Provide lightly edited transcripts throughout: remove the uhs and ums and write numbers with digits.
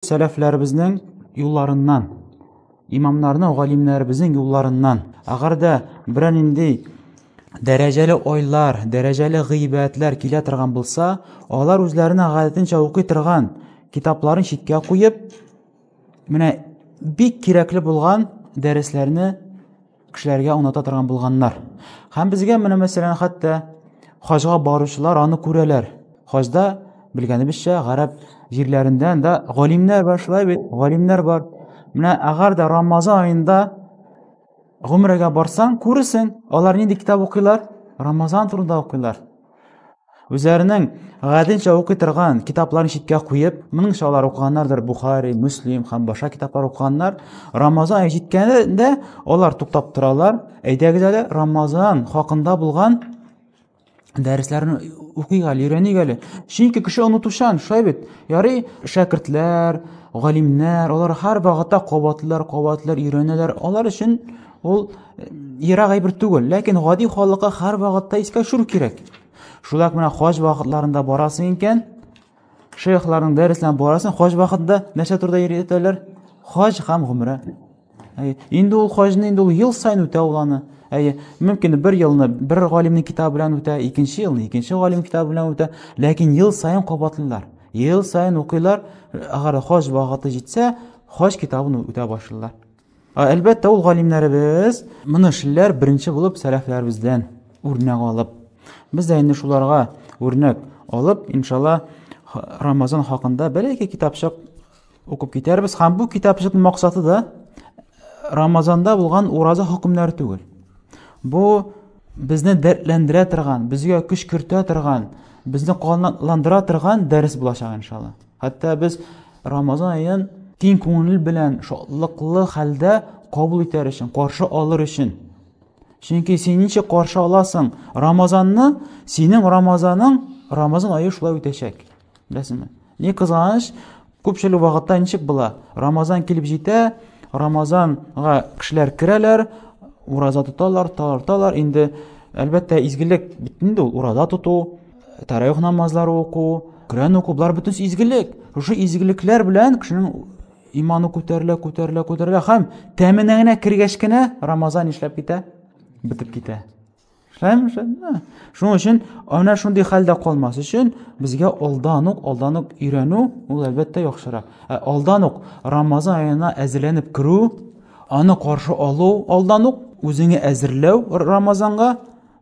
Сәләфләребезнең юлларыннан, имамнарның, галимнәребезнең юлларыннан. Әгәр дә берәр нинди дәрәҗәле айлар, дәрәҗәле гыйбадәтләр килә торган булса, алар үзләренә гадәтенчә укый торган китапларын читкә куеп, менә бик кирәкле булган дәресләрне кешеләргә аңлата торган булганнар. Һәм безгә менә мәсәлән хәтта хаҗга баручылар аны күрәләр. Хаҗда белгәнебезчә гарәп җирләрендә дә галимнәр бар, шулай бит, галимнәр бар. Менә әгәр дә Рамазан аенда гомрәгә барсаң, күрерсең, алар нинди китап укыйлар? Рамазан турында укыйлар. Үзләренең гадәтенчә укый торган китапларын читкә куеп, моның өчен алар укыганнардыр Бухари, Мөслим һәм башка китаплар укыганнар. Рамазан ае җиткәндә алар туктап торалар. Әйдәгез әле Рамазан хакында булган дәресләрне укыйк әле, өйрәник әле. Чөнки кеше онытучан, шулай бит. Ярый, шәкертләр, галимнәр, алар һәр вакытта кабатлыйлар, кабатлыйлар, өйрәнәләр. Алар өчен ул ерак әйбер түгел, ләкин гади халыкка һәр вакытта искә төшерү кирәк. Шулай ук менә хаҗ вакытларында барасың икән, шейхларның дәресләренә барасың, хаҗ вакытында нәрсә турында өйрәтәләр? Хаҗ һәм гомрә. Әйе, инде ул хаҗны инде ул ел саен үтә ул аны. Әйе, мөмкин бер елны бер галимнең китабы белән үтә, икенче елны икенче галим китабы белән үтә, ләкин ел саен кабатлыйлар. Ел саен укыйлар, әгәр хаҗ вакыты җитсә, хаҗ китабын үтә башлыйлар. Әлбәттә, ул галимнәребез моны эшлиләр беренче булып сәләфләребездән үрнәк алып. Без дә инде шуларга үрнәк алып, иншалла, Рамазан хакында бәләкәй китапчык укып китәрбез. Һәм бу китапчыкның максаты да Рамазанда булган ураза хөкемнәре түгел. Бу безне дәртләндерә торган, безгә көч кертә торган, безне канатландыра торган дәрес булачак иншалла. Хәтта без Рамазан аен киң күңел белән, шатлыклы хәлдә кабул итәр өчен, каршы алыр өчен. Чөнки син ничек каршы аласың Рамазанны, синең Рамазаның Рамазан ае шулай үтәчәк. Беләсеңме? Ни кызганыч, күпчелек вакытта ничек була? Рамазан килеп җитә, Рамазанга кешеләр керәләр, ураза тоталар, тоталар, инде әлбәттә изгелек бит инде ул ураза тоту, Таравих намазлары уку, Коръән уку, болар бөтенесе изгелек. Шушы изгелекләр белән кешенең иманы күтәрелә, күтәрелә, күтәрелә һәм тәменә генә кергәч кенә Рамазан нишләп китә? Бетеп китә. Шулаймы? Шулаймы? Шуның өчен менә шундый хәлдә калмас өчен безгә алдан ук, алдан ук өйрәнү ул әлбәттә яхшырак. Ә алдан ук Рамазан аена әзерләнеп керү, аны каршы алу алдан ук үзеңне әзерләү Рамазанга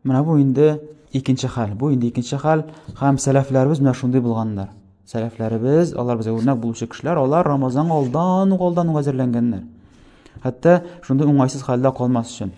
Менә бу инде икенче хәл. Бу инде икенче хәл һәм сәләфләребез менә шундый булганнар. Сәләфләребез, алар безгә үрнәк булучы кешеләр, алар Рамазанга алдан ук алдан ук әзерләнгәннәр. Хәтта шундый уңайсыз хәлдә калмас өчен.